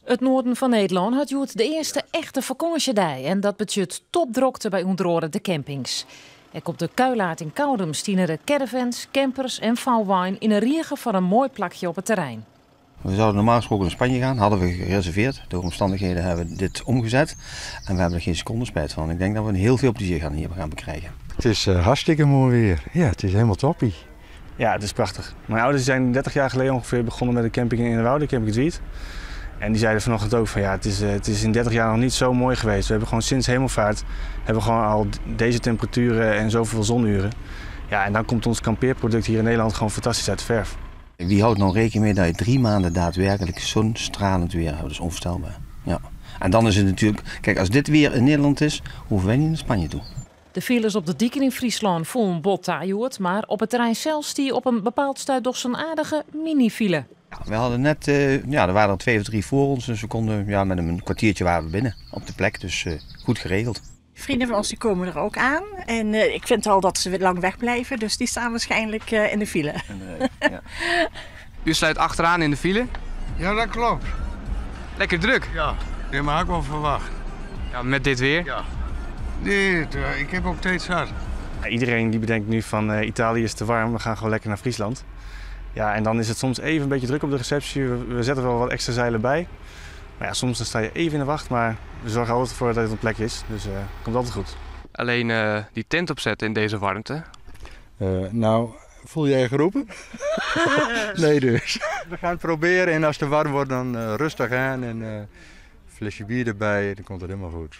It noarden fan Nederlân hat hjoed de earste echte fakânsjedei en dat betsjut topdrokte by ûnder oare de campings. Ek op de Kuilaard yn Koudum stiene de caravans, campers en vouweinen yn 'e rige foar in moai plakje op it terrein. We zouden normaal gesproken naar Spanje gaan, hadden we gereserveerd. Door omstandigheden hebben we dit omgezet en we hebben er geen seconde spijt van. Ik denk dat we heel veel plezier gaan hier gaan bekrijgen. Het is hartstikke mooi weer. Ja, het is helemaal toppie. Ja, het is prachtig. Mijn ouders zijn 30 jaar geleden ongeveer begonnen met een camping in de Woude, Camping Het Wiid. En die zeiden vanochtend ook van ja, het is in 30 jaar nog niet zo mooi geweest. We hebben gewoon sinds hemelvaart hebben we gewoon al deze temperaturen en zoveel zonuren. Ja, en dan komt ons kampeerproduct hier in Nederland gewoon fantastisch uit de verf. Wie houdt nou rekening mee dat je 3 maanden daadwerkelijk zo'n stralend weer hebt? Dat is onvoorstelbaar. Ja. En dan is het natuurlijk, kijk, als dit weer in Nederland is, hoeven wij niet naar Spanje toe. De files op de diken in Friesland voelen bot taaierd, maar op het terrein zelf stie op een bepaald stuit toch zo'n aardige mini-file. Ja, we hadden net, ja, er waren er 2 of 3 voor ons, dus we konden, ja, met een kwartiertje waren we binnen op de plek, dus goed geregeld. Vrienden van ons die komen er ook aan en ik vind al dat ze lang wegblijven, dus die staan waarschijnlijk in de file. In de rij, ja. U sluit achteraan in de file? Ja, dat klopt. Lekker druk? Ja, die had ik wel verwacht. Ja, met dit weer? Ja. Nee, ik heb ook tijd zat. Ja, iedereen die bedenkt nu van Italië is te warm, we gaan gewoon lekker naar Friesland. Ja, en dan is het soms even een beetje druk op de receptie. We zetten wel wat extra zeilen bij. Maar ja, soms dan sta je even in de wacht, maar we zorgen altijd voor dat het een plek is. Dus het komt altijd goed. Alleen die tent opzetten in deze warmte? Voel jij geroepen? Nee dus. We gaan het proberen en als het te warm wordt dan rustig aan en een flesje bier erbij, dan komt het helemaal goed.